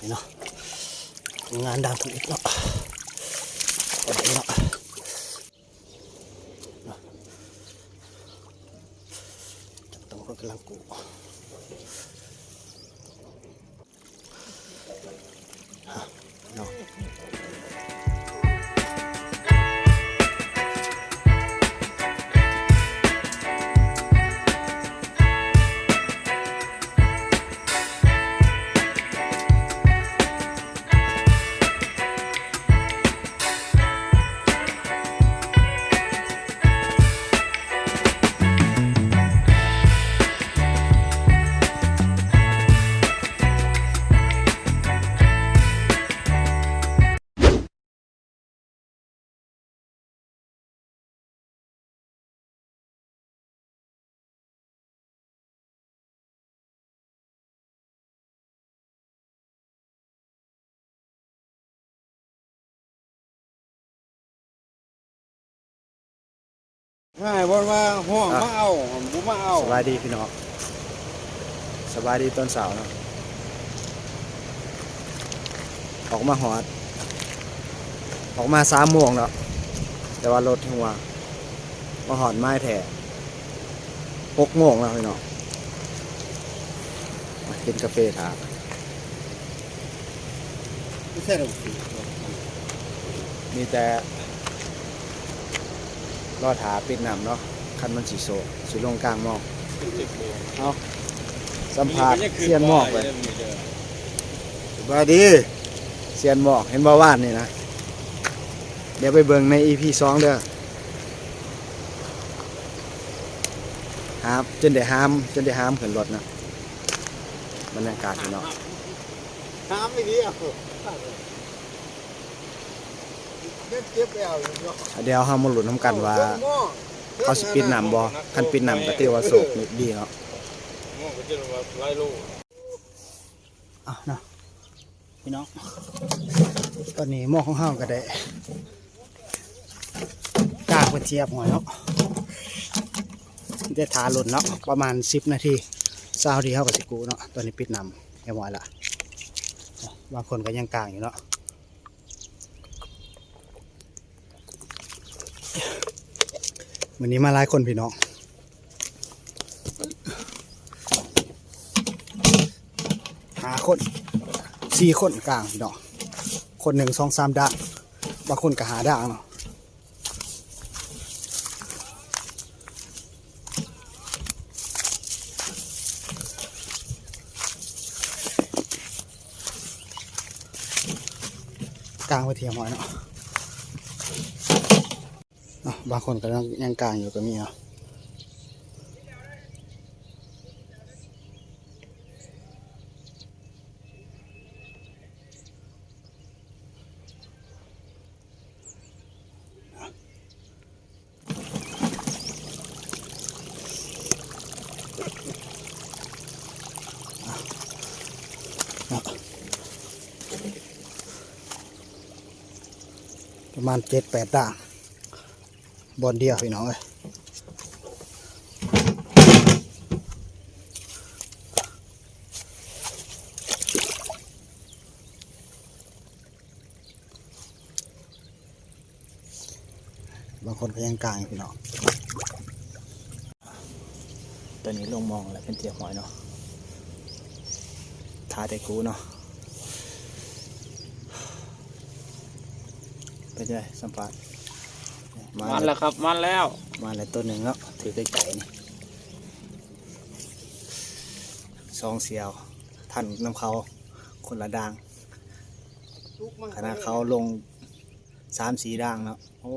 ເນາະ ງານດ່າງທຳອິດເນາະ ເນາະ ຕຳຫຼວດກຳລັງກູ້ ເນາະ. ຫາຍ ບໍ່ວ່າຮ້ອງ ອ່ະ ມາເອົາ ບໍ່ມາເອົາ. ສະບາຍດີພີ່ນ້ອງ ສະບາຍດີຕອນເຊົ້າເນາະ ອອກມາຮອດ ອອກມາສາມໂມງແລ້ວ ແຕ່ວ່າລົດຍັງວ່າ ມາຮອດມາແທ້ຫົກໂມງແລ້ວພີ່ນ້ອງ ມາກິນກາເຟຖ້າ ມີແຕ່ລໍຖ້າປິດນ້ຳເນາະ ຄັນມັນຊິໂຊກ ຊິລົງກາງມອງ. ເອົາ ສຳພາດຊຽນໝອກເບິ່ງ. ສະບາຍດີ ຊຽນໝອກ ເຫັນບໍ່ວານນີ້ນະ ດຽວໄປເບິ່ງໃນອີພີສອງເດີ ຫາມ ຈົນໄດ້ຫາມ ຈົນໄດ້ຫາມຂຶ້ນລົດນະ ບັນຍາກາດພີ່ນ້ອງ ຫາມອີ່ຫຼີ ດຽວເຮົາມາລຸ້ນນຳກັນວ່າ ເຂົາຊິປິດນ້ຳບໍ່ ຄັນປິດນ້ຳກໍຖືວ່າໂຊກດີເນາະ. ເອົາເນາະ ພີ່ນ້ອງ ຕອນນີ້ໝໍຂອງເຮົາກໍໄດ້ກາງເປັນທີ່ຮຽບຮ້ອຍເນາະ ໄດ້ຖ້າລຸ້ນເນາະ ປະມານສິບນາທີ ຊາວນາທີ ເຮົາກໍຊິກູ້ເນາະ. ຕອນນີ້ປິດນ້ຳຮຽບຮ້ອຍລະ ບາງຄົນກໍຍັງກາງຢູ່ເນາະ. ມື້ນີ້ມາຫຼາຍຄົນພີ່ນ້ອງ ຫ້າຄົນ ສີ່ຄົນກາງພີ່ນ້ອງ ຄົນໜຶ່ງສອງສາມດ້າງ ບາງຄົນກໍຫ້າດ້າງເນາະ. ກາງໄວ້ທີ່ຮຽບຮ້ອຍເນາະ ເນາະ ບາງຄົນກໍຍັງ ຍັງກາງຢູ່ກໍມີເນາະ. ປະມານເຈັດແປດດ້າງ ບ່ອນດຽວພີ່ນ້ອງເອີຍ. ບາງຄົນກໍຍັງກາງຢູ່ພີ່ນ້ອງ. ຕອນນີ້ລົງມອງແລ້ວເປັນທີ່ຮຽບຮ້ອຍເນາະ ຖ້າແຕ່ກູ້ເນາະ. ເປັນຈັ່ງໃດສຳພາດ? ມາ ມາແລ້ວ ແລ້ວຄັບ ມາແລ້ວ ມາແລ້ວໂຕໜຶ່ງເນາະ ຖືກໃກ້ໆນີ້ ສອງສ່ຽວ ທັນນຳເຂົາຄົນລະດ້າງ ຂະໜາດເຂົາລົງ ສາມສີ່ດ້າງເນາະ. ໂອ້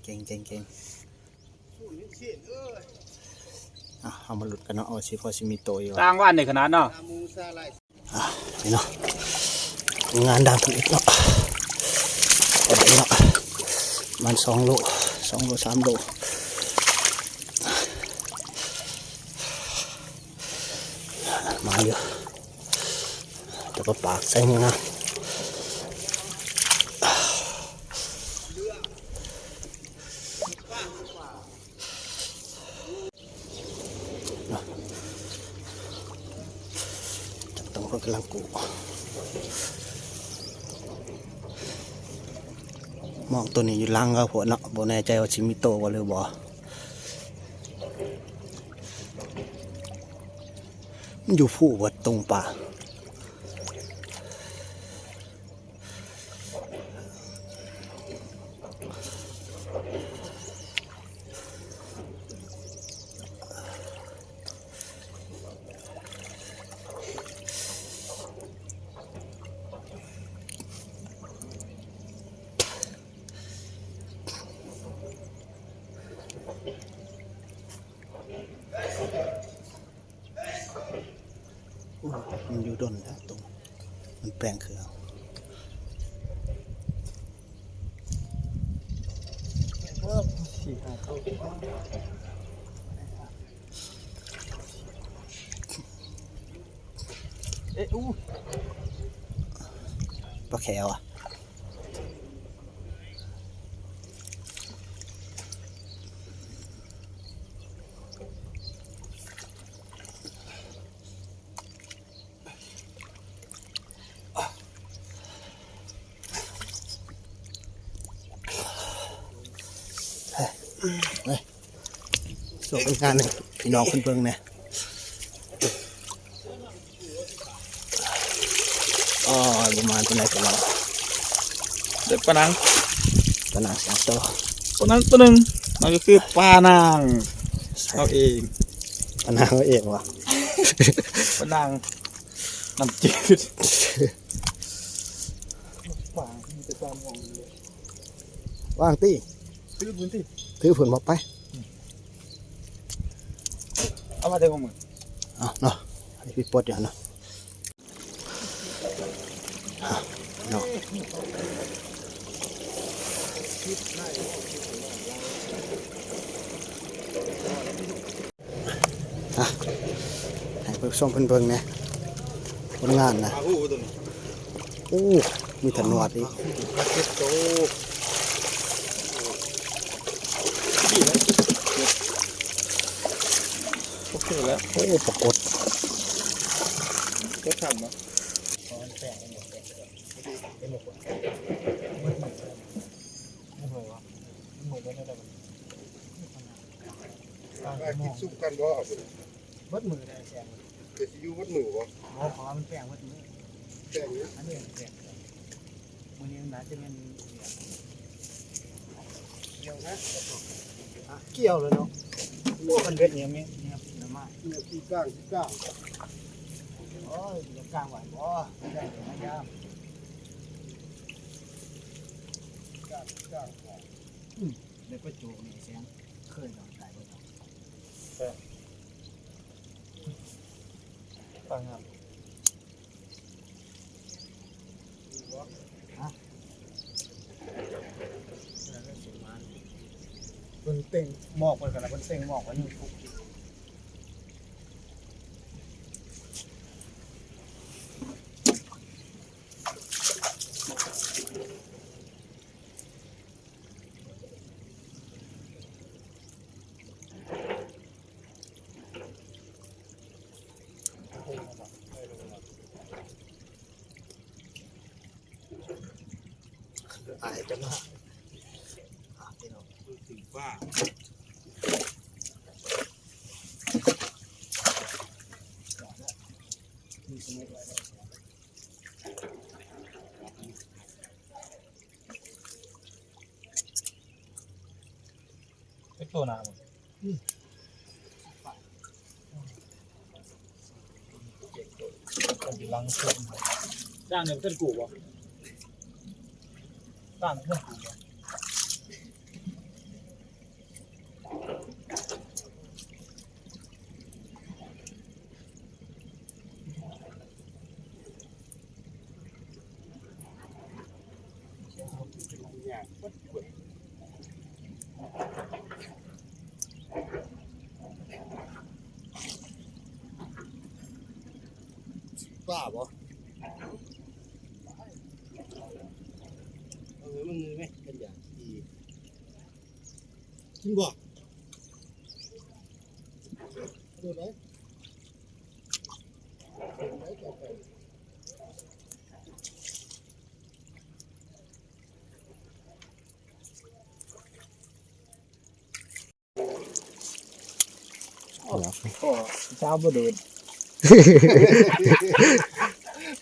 ເກັ່ງໆໆ ອ່ະ ເຮົາມາລຸ້ນກັນເນາະ ວ່າຊິພໍຊິມີໂຕຢູ່ບໍ່ ຕ່າງຫວານໃນຂະໜາດເນາະ. ອ່ະ ນີ້ເນາະ ງານດ່າງທຳອິດເນາະ ເອົາໄດ້ເນາະ ປະມານສອງໂລ ສອງໂລ ສາມໂລ ມາຢູ່. ແຕ່ກໍປາກໃສ່ງາມເນາະ ຕຳຫຼວດກຳລັງກູ້ ມອງໂຕນີ້ຢູ່ຫຼັງເຂົາໂພດເນາະ ບໍ່ແນ່ໃຈວ່າຊິມີໂຕບໍ່ຫຼືບໍ່. ມັນຢູ່ພູເບິດຕົງປາ. ໂອ້ ມັນຢູ່ດົນແລ້ວ ຕົງ ມັນແປງເຄືອງ ສີ່ຫ້າໂຕ ເອະ ອູ້ ປາແຂວອະ. ໂຊກຜົນງານໃຫ້ພີ່ນ້ອງເພິ່ນເບິ່ງແດ່. ໂອ້ຍ ບໍ່ມານປານໃດພີ່ນ້ອງ ໄດ້ປາໜັງ ປາໜັງສາມໂຕ ປາໜັງໂຕໜຶ່ງ ນັ້ນກໍຄືປາໜັງເຮົາເອງ ປາໜັງເຮົາເອງຫວາ ປາໜັງນ້ຳຈືດ ວາງຕິ ຖືພຸ້ນຕິ ຖືພຸ້ນ ມາໄປ ເອົາມາແຕ່ຂອງມຶງ ເອົາເນາະ ອັນນີ້ໄປປົດຢູ່ຫັ້ນເນາະ ເນາະ ອ່ະ ໃຫ້ເພິ່ນຊົມເພິ່ນເບິ່ງແດ່ ຜົນງານນະ ໂອ້ ມີຖະໜວດອີກ ໂອເຄແລ້ວ ໂອ້ ປາກົດ ກົດທັນບໍ່? ກິນຊຸມກັນບໍ່? ເບິດມື້ໄດ້ແຊງ ແຕ່ຊິຢູ່ເບິດມື້ບໍ່? ບໍ່ ເພາະວ່າມັນແປງເບິດມື້ ແປງຢູ່ ອັນນີ້ແປງ ມື້ນີ້ໜ້າຈະແມ່ນ ກ່ຽວນະ ກ່ຽວແລ້ວເນາະ ໂອ້ ມັນເຮັດຫຍັງນີ້ ນີ້ມາ ນີ້ທີ່ກາງ ທີ່ກາງ ໂອ້ຍ ຢາກກາງໄວ້ບໍ່ ຢາກມາຢາມ ກາງ ກາງ ອືມ ໄດ້ປະໂຈກນີ້ແຊງ ເຄີຍນອນຕາຍບໍ່ເນາະ ເອີ ປາງາມ. ເພິ່ນເຕັງໝອກ ເພິ່ນກະລະເພິ່ນເຕັງໝອກໄວ້ຢູ່. ອາຍຈັງຫວະ ອ່າ ພີ່ນ້ອງ ຖືກຟ້າ. ເປັນໂຕໜ້າບໍ່? ອືມ ມັນຊິຫຼັງຄົນ. ຈ້າງນີ້ເປັນກູບໍ່? ຈ້າງເປັນກູບໍ່? ປາບໍ່? ເອີ ມັນມີໄໝ? ກັນຢາກ ກິນບໍ່? ໂດດໄດ້ ໂດດໄດ້ ໂດດໄດ້. ກໍເຈົ້າບໍ່ໂດນ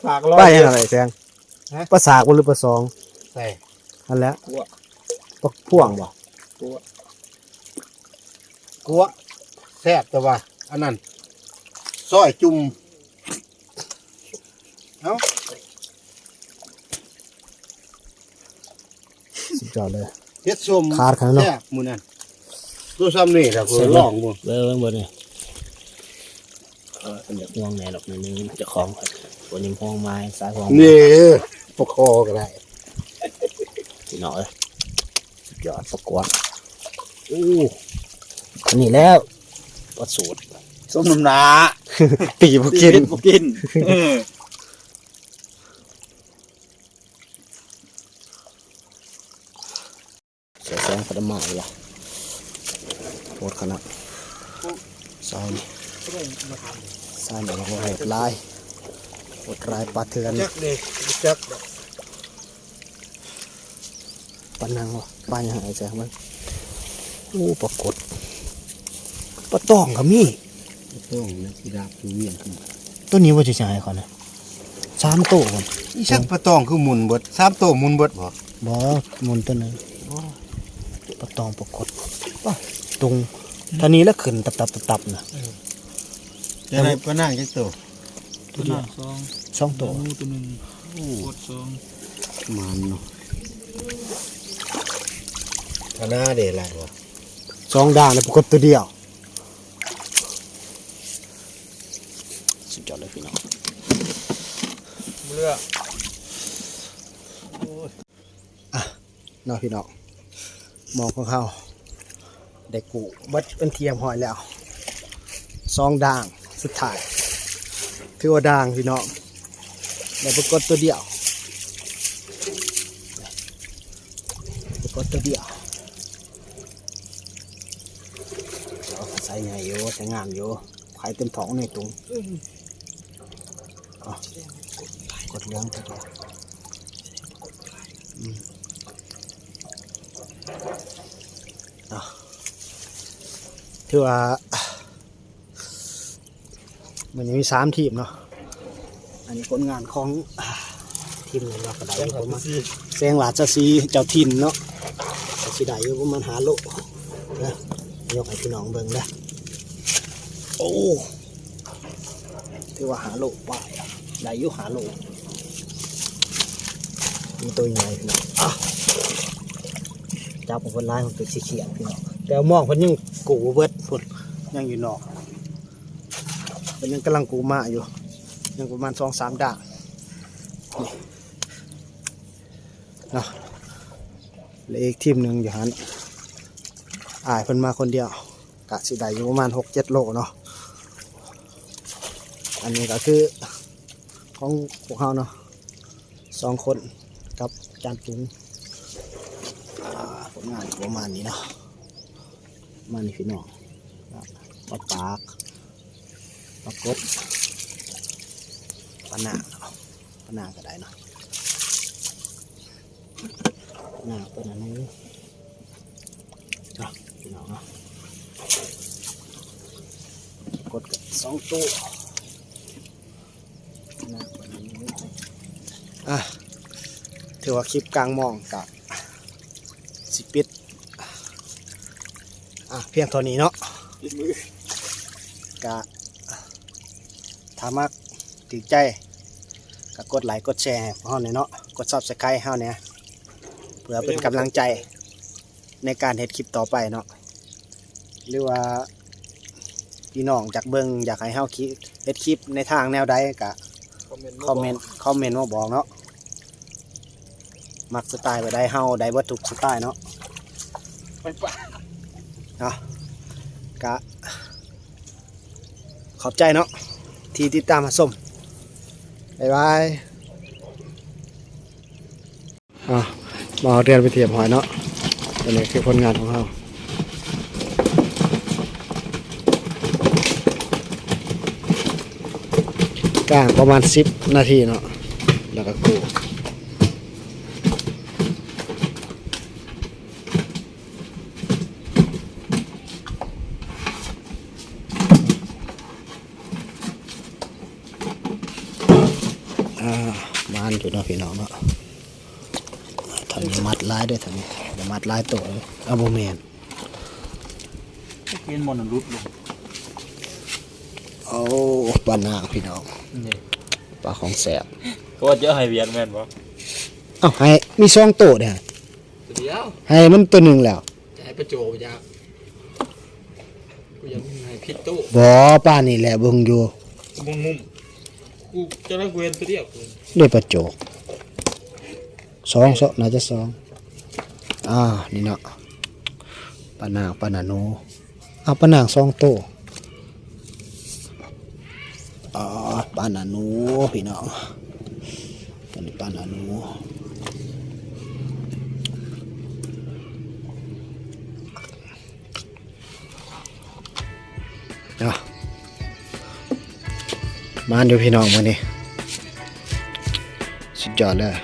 ປາກລອຍ ປາຫຍັງຫັ້ນແສງ? ຮະ? ປາສາກບໍ່ ຫຼືປາສອງ? ໃສ່ ຫັ້ນແຫຼະ ກົວ ປາພວງບໍ່? ກົວ ກົວ ແຊບ ແຕ່ວ່າອັນນັ້ນ ຊອຍຈຸ່ມ ເອົ້າ ສຸດຍອດເລີຍ ເຫັດສົ້ມ ຂາດຂະໜາດເນາະ ແຊບມື້ນັ້ນ ໂຕຊ່ຳນີ້ລະ ລອງເບິ່ງ ເບິ່ງເບິ່ງນີ້ ເອີ ເພິ່ນຢາກຫ່ວງແດ່ດອກ ໜ້ອຍໜຶ່ງ ເຈົ້າຂອງ ບໍ່ຍິງຫ່ວງມາ ສາຍຫ່ວງມາ ນີ້ ປະຄໍກໍໄດ້ ພີ່ນ້ອງເອີຍ ສຸດຍອດ ປາກວາງ ໂອ້ ອັນນີ້ແລ້ວ ປາສູດ ສົມນ້ຳໜ້າ ຕີບໍ່ກິນ ຕີເຮັດບໍ່ກິນ ເອີ. ໃສ່ແສງພັດມາອີກລະ ໂພດຂະໜາດ ຊາຍນີ້ ຊາຍນີ້ໂຫດຫຼາຍ ໂຫດຫຼາຍ ປາເຖື່ອນ ຈັກເດ້ ຈັກ ປານັງວະ ປາຫຍັງ ໃຫ້ແສງເບິ່ງ ໂອ້ ປາກົດ ປາຕອງກໍມີ ປາຕອງນະ ກິລາບຢູ່ວຽງ ຕົວນີ້ວ່າຊິໃຫ້ຂ້ອຍນະ ສາມໂຕພຸ້ນ ອີສັງປາຕອງຄືໝຸ່ນເບິດ ສາມໂຕໝຸ່ນເບິດບໍ່? ບໍ່ ໝຸ່ນໂຕໜຶ່ງ ໂອ້ ປາຕອງປາກົດ ປາຕຸງ ທ່ານີ້ລະຂຶ້ນຕັບໆໆນະ ເອີ ຈະໄດ້ປານາງຈັກໂຕ? ປານາງສອງ ສອງໂຕ ໝູໂຕໜຶ່ງ ໂອ້ ກົດສອງ ໝານເນາະ ປານາເດ້ຫຼາຍບໍ່? ສອງດາງ ແລ້ວປາກົດໂຕດຽວ. ສຸດຍອດເລີຍພີ່ນ້ອງ ເຫຼືອ ໂອ້ຍ ອ່ະ ເນາະພີ່ນ້ອງ ໝໍ້ຂອງເຮົາໄດ້ກູ້ເບິດເປັນທີ່ຮຽບຮ້ອຍແລ້ວ ສອງດາງສຸດທ້າຍ ຖືວ່າດາງພີ່ນ້ອງ ໄດ້ປາກົດໂຕດຽວ ປາກົດໂຕດຽວ. ໃສ່ໃຫຍ່ຢູ່ ໃສ່ງາມຢູ່ ໄຂ່ເຕັມທ້ອງໃນຕຸງ ເອົາ ກົດເຫຼືອງຕົວດຽວ ອືມ ເອົາ ຖືວ່າ ມື້ນີ້ມີສາມທີມເນາະ ອັນນີ້ຜົນງານຂອງ ທີມນີ້ເນາະ ກໍໄດ້ຢູ່ປະມານ ແສງລາຊະສີ ເຈົ້າຖິ່ນເນາະ ກໍຊິໄດ້ຢູ່ປະມານຫ້າໂລນະ ຍົກໃຫ້ພີ່ນ້ອງເບິ່ງເດີ ໂອ້ ຖືວ່າຫ້າໂລປາຍ ໄດ້ຢູ່ຫ້າໂລ ມີໂຕໃຫຍ່ພີ່ນ້ອງ ອ່ະ ຈັບເພິ່ນຫຼາຍ ເພິ່ນກໍຊິຄຽດພີ່ນ້ອງ ແຕ່ມອງເພິ່ນຍັງກູ້ບໍ່ເບິດພຸ້ນ ຍັງຢູ່ນອກ ເພິ່ນຍັງກຳລັງກູ້ມາຢູ່ ຍັງປະມານສອງສາມດາງ ນີ້ ເນາະ ແລະອີກທີມໜຶ່ງຢູ່ຫັ້ນ ອ້າຍເພິ່ນມາຄົນດຽວ ກະຊິໄດ້ຢູ່ປະມານຫົກເຈັດໂລເນາະ ອັນນີ້ກໍຄືຂອງພວກເຮົາເນາະ ສອງຄົນກັບຈານປຸງ ອ່າ ຜົນງານປະມານນີ້ເນາະ ປະມານນີ້ພີ່ນ້ອງ ປາປາກ ປາກົດ ປາໜ້າ ປາໜ້າກໍໄດ້ເນາະ ໜ້າເປັນອັນນີ້ເນາະ ພີ່ນ້ອງເນາະ ກົດກັນສອງໂຕ ໜ້າເປັນອັນນີ້ ອ່ະ ຖືວ່າຄລິບກາງມອງກະຊິປິດ ອ່ະ ພຽງເທົ່ານີ້ເນາະ ກະ ຖ້າມັກ ຖືກໃຈ ກໍກົດໄລກົດແຊໃຫ້ພວກເຮົາແດ່ເນາະ ກົດ Subscribe ໃຫ້ເຮົາແດ່ ເພື່ອເປັນກຳລັງໃຈໃນການເຮັດຄລິບຕໍ່ໄປເນາະ ຫຼືວ່າພີ່ນ້ອງຢາກເບິ່ງ ຢາກໃຫ້ເຮົາເຮັດຄລິບໃນທາງແນວໃດ ກໍຄອມເມັນ ຄອມເມັນ ຄອມເມັນມາບອກເນາະ ມັກສະໄຕແບບໃດ ເຮົາໄດ້ເບິດທຸກສະໄຕເນາະ ໄປປະ ເນາະ ກະ ຂອບໃຈເນາະ ທີ່ຕິດຕາມຮັບຊົມ ບາຍບາຍ ອ່ະ ມາຮອດເຮືອນເປັນທີ່ຮຽບຮ້ອຍເນາະ ອັນນີ້ຄືຜົນງານຂອງເຮົາ ກາງປະມານສິບນາທີເນາະ ແລ້ວກໍກູ້. ອ່າ ມານຢູ່ເນາະພີ່ນ້ອງເນາະ. ທາງນີ້ມັດຫຼາຍເດ້ ທາງນີ້ ແຕ່ມັດຫຼາຍໂຕເດ້. ເອົາ ບໍ່ແມ່ນ ເກນມັນຫຼຸດລົງ. ໂອ້ ປານາງພີ່ນ້ອງ ນີ້ ປາຂອງແຊບ. ເພາະວ່າຈະໃຫ້ວຽກແມ່ນບໍ່? ເອົ້າ ໃຫ້ມີສອງໂຕເດ້ ໂຕດຽວ ໃຫ້ມັນໂຕໜຶ່ງແລ້ວ ຈະໃຫ້ປາໂຈບໍ່ຈັກ. ກູຢາກໃຫ້ຜິດໂຕ. ບໍ່ ປານີ້ແຫຼະ ເບິ່ງຢູ່ ເບິ່ງມຸມ ກູຈະໄດ້ເວັນໂຕດຽວ ເດ້ປາໂຈກ ສອງ ສອງ ໜ້າຈະສອງ. ອ່າ ນີ້ເນາະ ປານາງ ປານາໂນ. ເອົາ ປານາງສອງໂຕ. ອ່າ ປານາໂນພີ່ນ້ອງ ອັນນີ້ປານາໂນ. ອ່ະ ມານຢູ່ພີ່ນ້ອງມື້ນີ້ ສຸດຍອດເລີຍ.